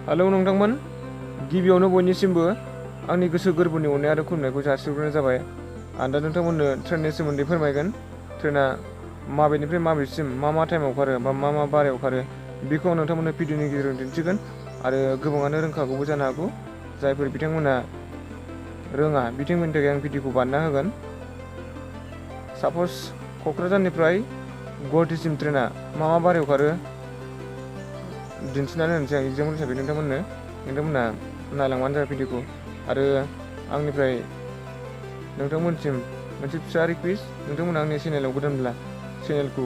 Hello नोंथांमोन, गिबियावनो बयनिसिमबो आंनि गोसो गोरबोनि अननाय आरो खुलुमनायखौ जासिहरग्रोनाय जाबाय। आं दा नोंथांमोननो ट्रेननि सोमोन्दै फोरमायगोन। ट्रेना माबेनिफ्राय माबेसिम मा टाइमाव खारो बा मा बारायाव खारो बेखौ आं नोंथांमोननो भिडिअनि गेजेरजों दिन्थिगोन। आरो गोबाङानो रोंखागौबो जानो हागौ। जायफोर बिथांमोना रोङा बिथांमोननि थाखाय आं भिडिअखौ बानायना होगोन। साप'ज क'क्राझारनिफ्राय गुवाहाटिसिम ट्रेना मा बारायाव खारो दिन्थिनानै होनोसै आं एगजामपोल हिसाबै नोंथांमोना नायलांबानो जाबाय भिडिअखौ। आरो आंनिफ्राय नोंथांमोनसिम मोनसे फिसा रिकुवेस्ट, नोंथांमोना आंनि चेनेलाव गोदानब्ला चेनेलखौ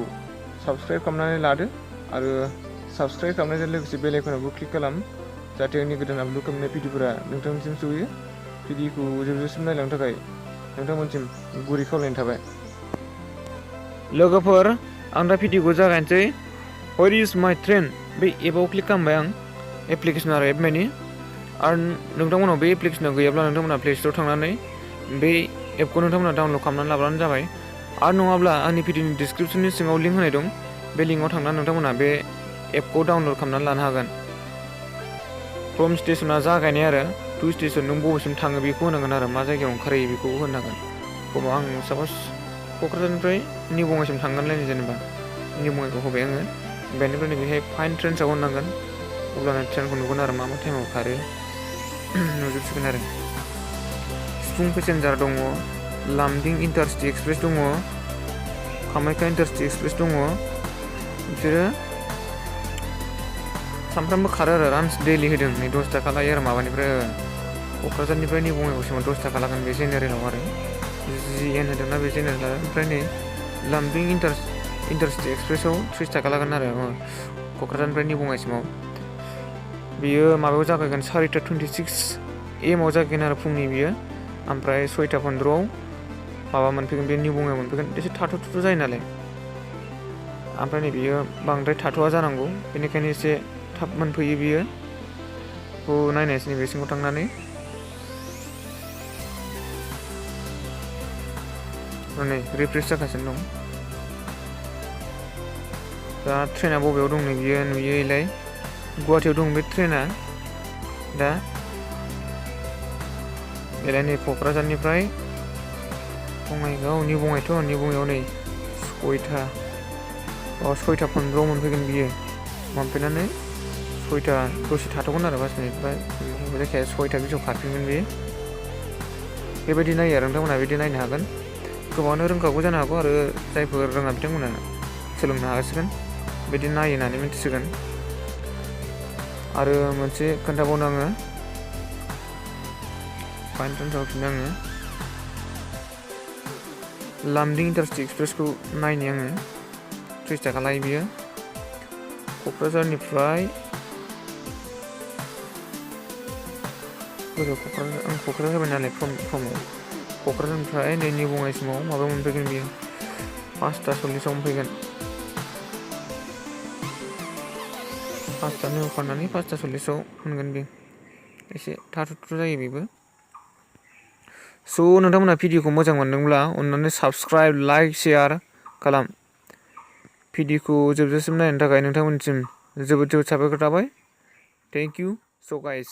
साबस्क्राइब खालामनानै लादो आरो साबस्क्राइब खालामनायजों लोगोसे बेल आइकनावबो क्लिक खालाम, जाहाथे आंनि गोदान आपल'ड खालामनाय भिडिअफोरा नोंथांनिसिम सहैयो। भिडिअखौ जोबजासिम नायलांनो थाखाय नोंथांमोनसिम गुरै खावलायनाय थाबाय। लोगोफोर, आं दा भिडिअखौ जागायनोसै। व्हेर इज माय ट्रेन बे एपआव क्लिक खालामबाय आं, एप्लिकेसन आरो एप मानि। आरो नोंथांमोनाव बे एप्लिकेसना गैयाब्ला नोंथांमोना प्ले स्ट'राव थांनानै बे एपखौ नोंथांमोना डाउनलड खालामनानै लाब्लानो जाबाय। आरो नङाब्ला आंनि भिडिअनि डिसक्रिपसननि सिङाव लिंक होनाय दं, बे लिंकआव थांनानै नोंथांमोना बे एपखौ डाउनलड खालामनानै लानो हागोन। फ्रम स्टेसना जागायनाय आरो टु स्टेसन नों बबेसिम थाङो बेखौ होनांगोन आरो मा जायगायाव ओंखारहैयो बेखौ होनांगोन। आं साप'ज क'क्राझारनिफ्राय निउ बङाइसिम थांगोनलायनो, जेनेबा निउ बङाइखौ होबाय आङो। बेनिफ्राय बेहाय फाइन्ड ट्रेन्सआव होनांगोन, अब्लानो ट्रेनखौ नुगोन आरो मा टाइमाव खारो नुजोबसिगोन आरो। सिफुं पेसेन्जार दङ, लामदिं इन्टारसिटि एक्सप्रेस दङ, कामाख्या इन्टारसिटि एक्सप्रेस दङ। बिसोरो सानफ्रामबो खारो आरो रान्स दैलि होदों। नै 10 थाखा लायो आरो माबानिफ्राय क'क्राझारनिफ्राय निउ बङाइगावसिमाव 10 थाखा लागोन बे जेनेरेलाव आरो GN होदोंना बे जेनेरेला। ओमफ्राय नै लामदिं इन्टारसिटि एक्सप्रेसआव 30 थाखा लागोन आरो क'क्राझारनिफ्राय निउ बङाइसिमाव। बियो माबायाव जागायगोन 4:26 AM आव जागायगोन आरो फुंनि बियो। ओमफ्राय 6:15 माबा मोनफैगोन, बे निउ बङाइआव मोनफैगोन। एसे थाथ' जायो नालाय, ओमफ्राय नै बियो बांद्राय थाथ'आ जानांगौ, बेनिखायनो एसे थाब मोनफैयो बियो। बेखौ नायनायसै नैबे सिङाव थांनानै। नै रिफ्रेस जागासिनो दं। दा ट्रेना बबेयाव दं नै बियो नुयोलाय, गुवाहाटियाव दं बे ट्रेना दा। बेलाय नै क'क्राझारनिफ्राय बङाइगाव, निउ बङाइआव नै 6:15 मोनफैगोन बियो। मोनफैनानै 6टा दसे थाथ'गोन आरो 5 मिनिट, बा जायखिजाया 6टा बिसआव खारफिनगोन बेयो। बेबायदि नायो आरो नोंथांमोना बिदि नायनो हागोन। गोबाङानो रोंखागौ जानो हागौ, आरो जायफोर रोङा बिथांमोना सोलोंनो हासिगोन, बिदि नायनानै मिन्थिसिगोन। आरो मोनसे खोन्थाबावनो आङो, फाइन ट्रेन्सआव होफिनो आङो। लामदिं इन्टारसिटि एक्सप्रेसखौ नायनि आङो, 30 थाखा लायो बियो क'क्राझारनिफ्राय। आं क'क्राझार होबाय नालाय फ्रमाव। क'क्राझारनिफ्राय नै निउ बङाइसिमाव माबायाव मोनफैगोन बियो, 5:40 मोनफैगोन। 5टानि खारनानै 5:40 मोनगोन बे। एसे थाथ' जायो बेबो। स' नोंथांमोना भिडिअखौ मोजां मोनदोंब्ला अननानै साबस्क्राइब, लाइक, शेयार खालाम। भिडिअखौ जोबजासिम नायनो थाखाय नोंथांमोनसिम जोबोद साबायखर थाबाय। थेंक इउ स' गाइस।